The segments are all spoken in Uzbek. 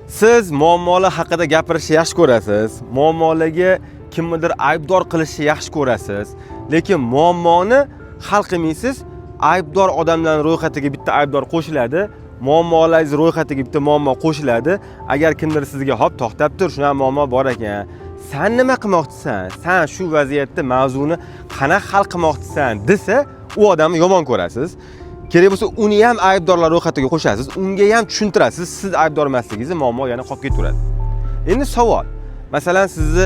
Siz muammolar haqida gapirishni yaxshi ko'rasiz, muammolarga kimnidir aybdor qilishni yaxshi ko'rasiz, lekin muammoni hal qilmaysiz. Aybdor odamlarning ro'yxatiga bitta aybdor qo'shiladi, muammolaringiz ro'yxatiga bitta muammo qo'shiladi. Agar kimdir sizga: "Hop, to'xtab tur, shunaqa muammo bor ekan, san nima qilmoqchisan, san shu vaziyatda mavzuni qanaqa hal qilmoqchisan?" desa, u odamni yomon ko'rasiz. Kerak bo'lsa, uni ham aybdorlar ro'yxatiga qo'shasiz, unga ham tushuntirasiz siz aybdor emasligingizni, muammo yana qolib ketaveradi. Endi savol: masalan, sizni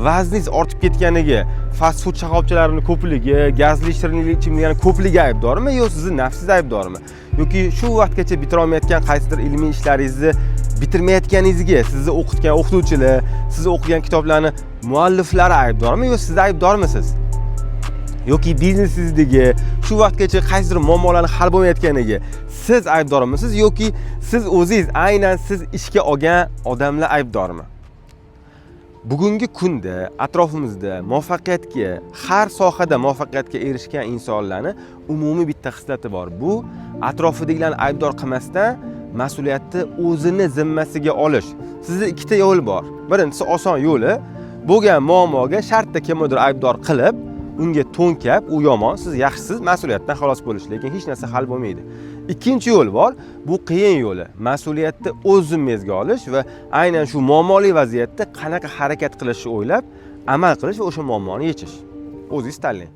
vazningiz ortib ketganiga fast food shoxobchalarini ko'pligi, gazli shirinlik ichimliklarni ko'pligi aybdormi yo sizni nafsingiz aybdormi? Yoki shu vaqtgacha bitirolmayotgan qaysidir ilmiy ishlaringizni bitirmayotganingizga sizni o'qitgan o'qituvchilar, siz o'qigan kitoblarni mualliflari aybdormi yo siz aybdormisiz? Yoki biznesingizdagi shu vaqtgacha qaysidir muammolarni hal bo'lmayotganiga siz aybdormisiz yoki siz o'zingiz, aynan siz ishga olgan odamlar aybdormi? Bugungi kunda atrofimizda muvaffaqiyatga, har sohada muvaffaqiyatga erishgan insonlarni umumiy bitta xislati bor. Bu atrofidagilarni aybdor qilmasdan, mas'uliyatni o'zini zimmasiga olish. Sizda ikkita yo'l bor. Birinchisi, oson yo'li: bo'lgan muammoga shartta kimnidir aybdor qilib, unga to'nkab, u yomon, siz yaxshisiz, mas'uliyatdan xalos bo'lish, lekin hech narsa hal bo'lmaydi. Ikkinchi yo'l bor, bu qiyin yo'li: mas'uliyatni o'z zimmangizga olish va aynan shu muammoli vaziyatda qanaqa harakat qilishni o'ylab, amal qilish va o'sha muammoni yechish. O'zingiz tanlang.